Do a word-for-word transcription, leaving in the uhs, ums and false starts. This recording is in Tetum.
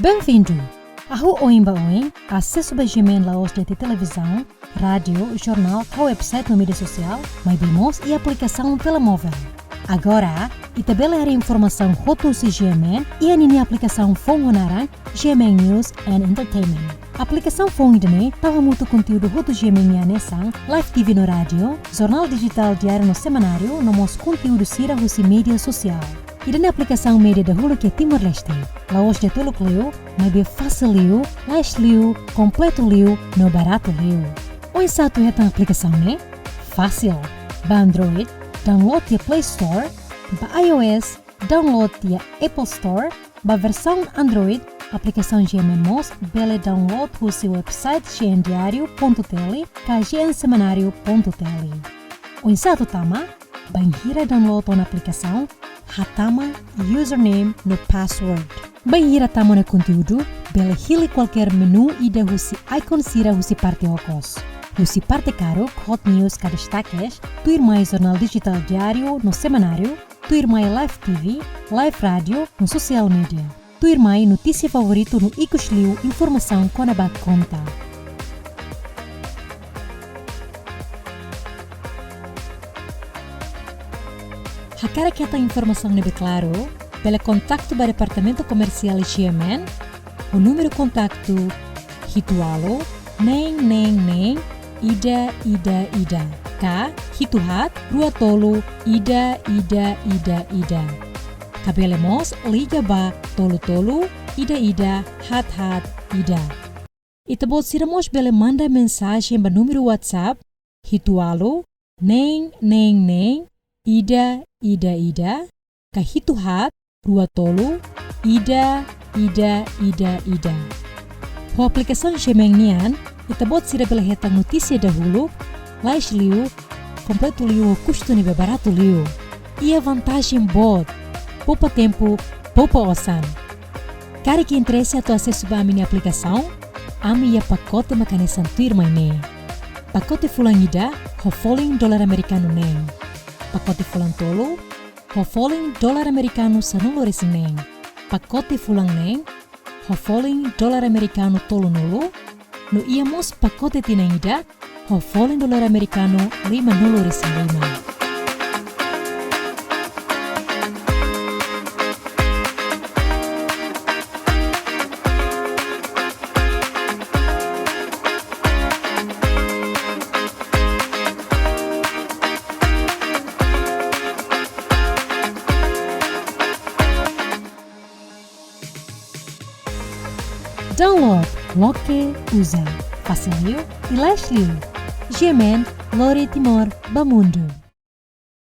Bem-vindo! Hahú oin ba oin, asesu ba GMN la'ós de'it iha televizaun, rádiu, jornál, ka website no mídia sosiál, maibé mós iha aplikasaun telemóvel. Agora, ita bele haree informasaun hotu husi GMN iha ninia aplikasaun foun ho naran GMN News and Entertainment. Aplikasaun foun ida-ne'e tau hamutuk konteúdu hotu GMN nian hanesan, live TV no rádiu, jornál dijitál diáriu no semanáriu, no mós konteúdu sira husi mídia sosiál. Ida-ne'e aplikasaun média dahuluk iha Timor-Leste. La'ós de'it uluk liu, maibé fasil liu, lais liu, kompletu liu, no baratu liu. Oinsá atu hetan aplikasaun ne'e? Fasil. Ba Android, download iha Play Store, ba iOS, download iha Apple Store, ba versaun Android, aplikasaun GMN mós bele download husi website GMN diáriu pontu TL ka GMN semanáriu pontu TL. Oinsá atu tama? Bainhira download ona aplikasaun, hatama username no password. Bainhira tama ona konteúdu, bele hili kualkér menu ida husi icon sira husi parte okos. Husi parte karuk, hot news ka destaques, tuirmai jornál dijitál diáriu no semanáriu, tuirmai live TV, live rádiu no social media. Tuirmai notísia favoritu no ikus liu informasaun kona-ba konta. Hakarak hetan informasaun ne'ebé klaru, bele kontaktu ba Departamentu Komersiál GMN, ho númeru kontaktu hitu ualu, neen neen neen, ida ida ida, ka hitu haat, rua tolu, ida ida ida ida. Ka bele mós liga ba tolu tolu, ida ida, haat haat, ida. Ita-boot sira mós bele manda mensajen ba númeru WhatsApp hitu ualu, neen neen neen, ida ida ida, ka hitu haat, rua tolu, ida ida ida ida. Ho aplikasaun GMN nian, ita-boot sira bele hetan notísia dahuluk, lais liu, kompletu liu ho kustu ne'ebé baratu liu. Iha vantajen boot, poupa tempu, poupa osan. Karik interese atu asesu ba ami-nia aplikasaun, ami iha pakote mak hanesan tuirmai ne'e. Pakote fulan ida, ho folin dolar amerikanu neen. Pakote fulan tolu, ho folin dolar amerikanu sanulu-resin-neen. Pakote fulan neen, ho folin dolar amerikanu tolunulu, no iha mós pakote tinan ida, ho folin dolar amerikanu limanulu-resin-lima. Download, loke, uza. Fasil liu, i lais liu. GMN, lori Timor ba mundu.